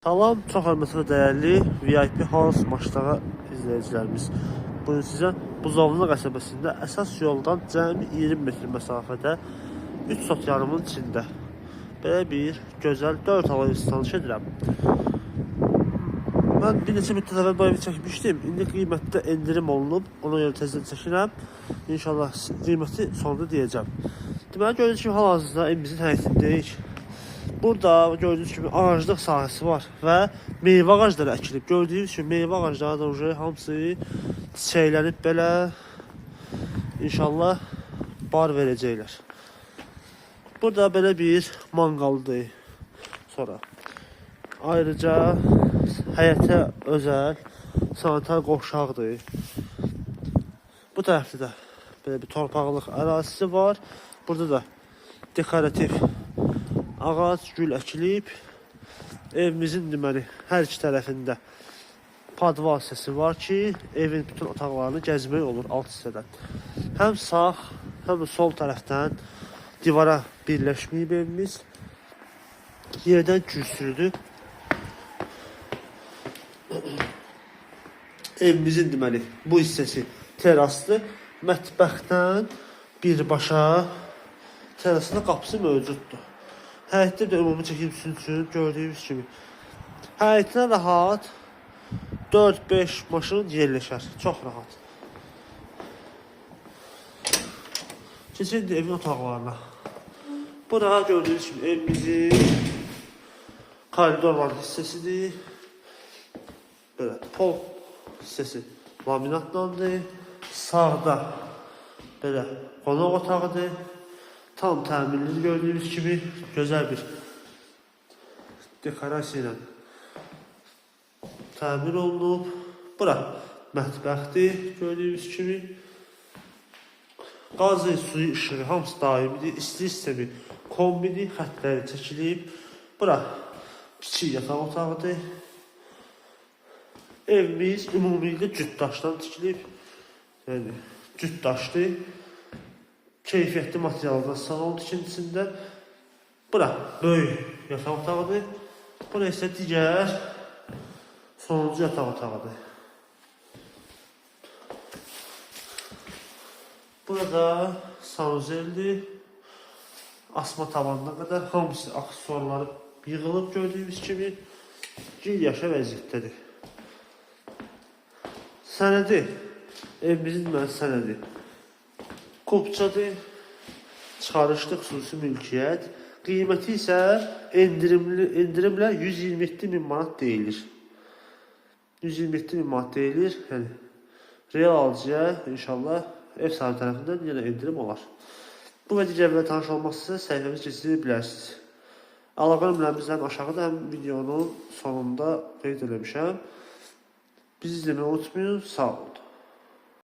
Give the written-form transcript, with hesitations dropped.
Salam, çox hörmətli və dəyərli VIP House Maşdağa izləyicilərimiz. Bugün sizə Buzovlu qəsəbəsində əsas yoldan cəmi 20 metr məsafədə 3 sot yarımın içində belə bir gözəl 4 otaqlı ev tanış edirəm. Mən bir neçə müddət əvvəl bu evi çəkmişdim. İndi qiymətdə endirim olunub. Ona görə tezdən çəkirəm. İnşallah qiyməti sonda deyəcəm. Deməli, gördüyünüz kimi hal-hazırda evimizin həyətindəyik. Burada gördüyünüz kimi ağaclıq sahəsi var və meyvə ağacları əkilib. Gördüyünüz kimi meyvə ağacları da uje hamısı çiçəklənib belə. İnşallah bar verəcəklər. Burada belə bir manqaldır. Sonra ayrıca həyətə özəl sanitar qovşaqdır. Bu tərəfdə də belə bir torpaqlıq ərazisi var. Burada da dekorativ ağac, gül əkilib. Evimizin deməli hər iki tərəfində podval hissəsi var ki, evin bütün otaqlarını gəzmək olur alt hissədən. Həm sağ, həm də sol tərəfdən divara birləşməyib evimiz. Yerdən kürsülüdür. Evimizin deməli bu hissəsi terasdır. Mətbəxdən birbaşa terasına qapısı mövcuddur. Həyətdə də ümumi çəkim sizin üçün gördüyünüz kimi. Həyətinə rahat 4-5 maşın yerləşər. Çox rahat. Keçək indi evin otaqlarına. Bura gördüyünüz kimi evimizin koridor var hissəsidir. Belə pol hissəsi laminatlandır. Sağda belə qonaq otağıdır. Tam təmirli gördüyünüz kimi gözəl bir dekorasiya ilə təmir olunub. Bura mətbəxdir gördüyünüz kimi. Qazı, suyu, işığı hamısı daimidir. İsti sistemi kombidir, xəttləri çəkilib. Bura kiçik yataq otağıdır. Evimiz ümumiliklə cüt daşdan tikilib. Yəni cüt daşdır. Keyfiyyətli materialdan salon tikintisində. Bura böyük yataq otağıdır. Bura isə digər sonuncu yataq otağıdır. Burada sanuzeldir. Asma tavanına qədər hamısı aksesuarları yığılıb gördüyünüz kimi gil yaşa vəziyyətdədir. Sənədi, evimizin deməli sənədi kopçadır, çıxarışlı xüsusi mülkiyyət. Qiyməti isə endirimlə 127 min manat deyilir. 127 min manat deyilir. Yəni real alıcıya inşallah ev sahibi tərəfindən yenə endirim olar. Bu və digər evlərlə tanış olmaq istəsəniz səhifəmizi keçirə bilərsiniz. Əlaqə nömrəmiz həm aşağıda, həm videonun sonunda qeyd eləmişəm. Bizi izləməyi unutmayın. Sağ olun.